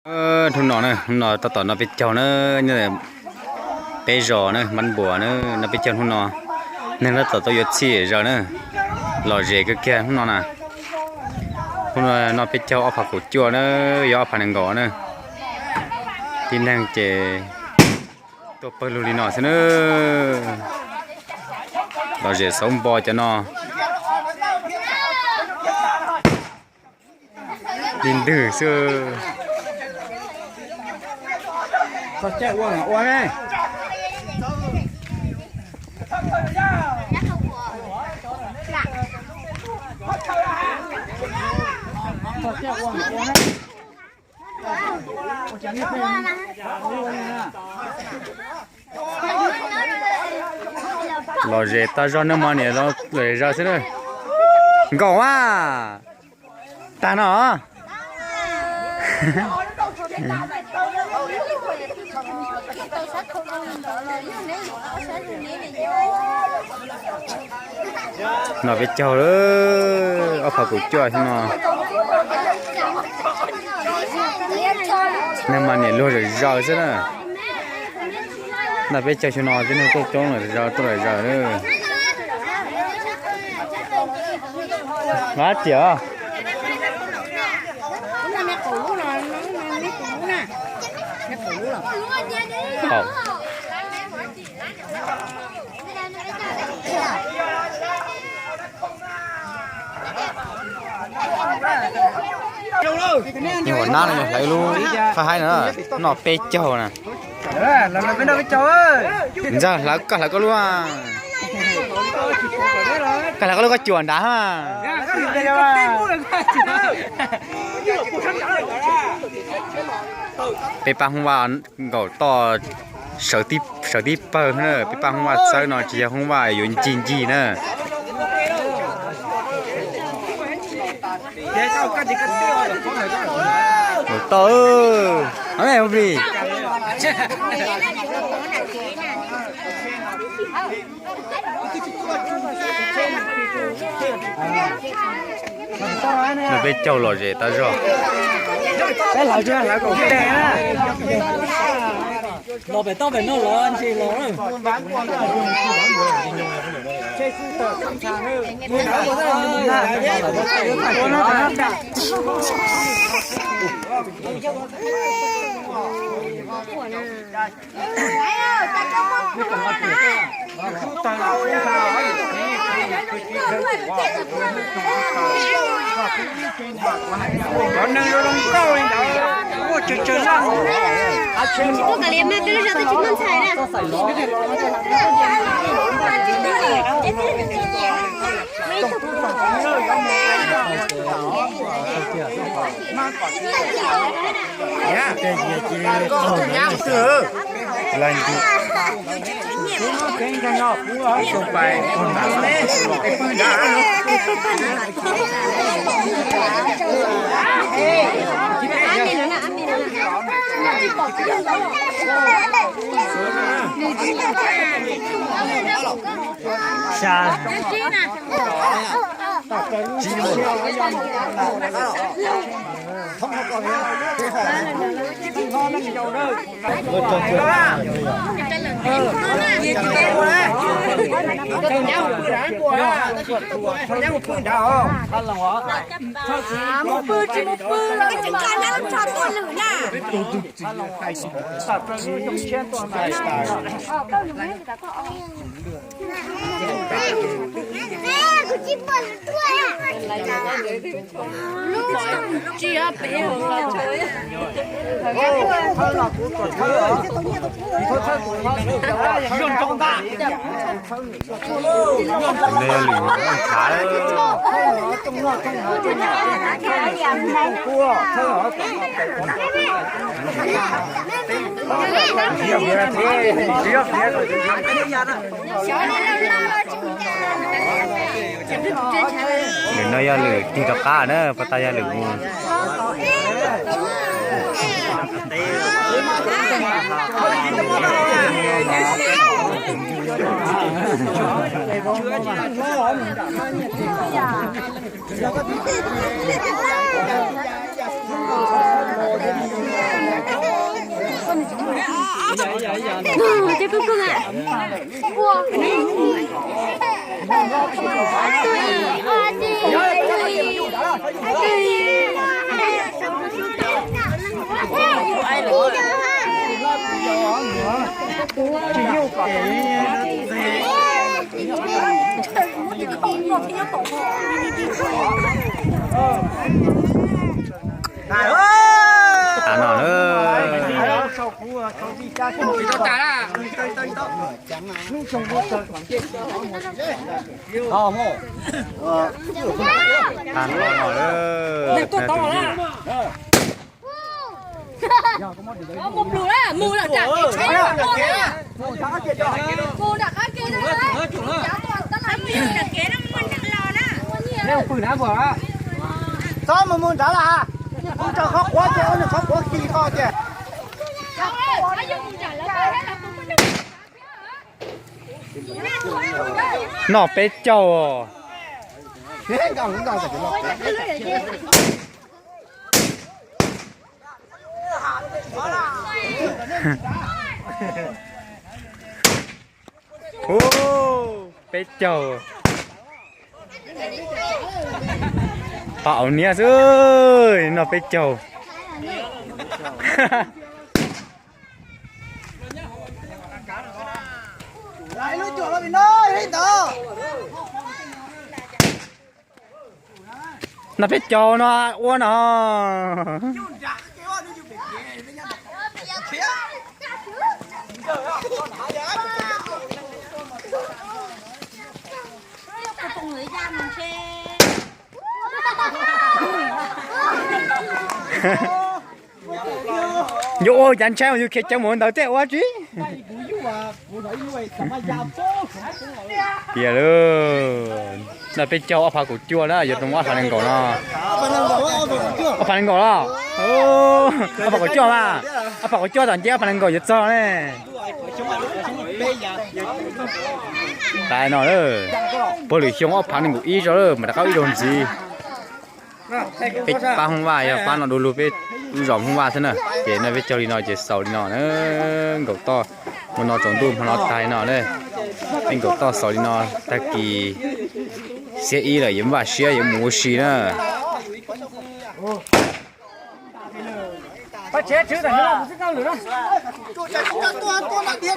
Hnub no na, hnub no tab tom noj peb caug na, nyob peb zos na, Mab Npuas na, noj peb caug hnub no. Neeg tab tom tuaj yuav txhij zaws na, lom zem kawg kiag hnub no na. Hnub no noj peb caug ob phav kaum cuaj na, yog ob phav nees nkaum na. Tib neeg ces tuaj pawg lug li no xwb na. Lom zem xauv npo cov no li ntwg xwb. Lom zem tag zog, neeg mas niam lom zem zaws xwb na. Nkaum a, tag no. Noj peb caug lawm, ob phav kaum cuaj xwb no. Neeg mas niam luag zom zaws xwb na. Noj peb caug xyoo no tib neeg tuaj coob lawm, zom zaws tuaj lawm zaws. Nqa tiam. Nyuag nab no yog hlawv lub qab haib no, noj peb caug na. Ntxawg, hlawv koj, hlawv koj lub, koj hlawv koj lub koj cuam nrad. Peb pab Hmoob Vaj nkaum toj sawv tib pawg na, peb pab Hmoob Vaj txawb no tsis yog Hmoob Vaj yuav ncig ncig na. Tau, plis. Noj peb caug lom zem tag zog. Los pem toj pem no los ntsis los. Tsis tuaj kav liam mas peb lub zos twb tsis muaj ntxhais na. Mus pw tsis mus pw los tsis tso nyab tuaj lwm na. Lwm nab lwm nthav. Lwm no yog lwm tig rov qab na, puas tas yog lwm mus. Cov kub kub na. Tag no na. Tag no na. Mus plhus na, mus lawm nram kev tsheb, mus nram qab ke na. Txhob mus mus nrad lawm, mus rau qhov quav ces ua nws qhov quav kis ko ces. Noj peb caug. Ub, peb caug. Pab au niab xwb, noj peb caug. Noj peb caug no ua no. Yuav ua cas ntshai mas yus khiav ceev mus ntawd tej ua tsi. Tiag lauj, noj peb caug ob phav kaum cuaj na, yuav rau ob phav nees nkaum no. Ob phav nees nkaum los? Ob phav kaum cuaj mas, ob phav kaum cuaj tom nceb ob phav nees nkaum yuav txog ne. Tas no, puag lwm xyoo ob phav nees nkaum ib tso lawm mas rov qab ib zaug ntxiv. Peb pab Hmoob Vaj yog pab no du lug peb lub zos Hmoob Vaj xwb na. Ces no peb caug li no ces xaus li no na, nkaum toj, hmo no tsaus ntuj hmo no tag li no na. Peb nkaum toj xaus li no, tag kis xiab ib lawm yuav npaj siab yuav mus ua si na.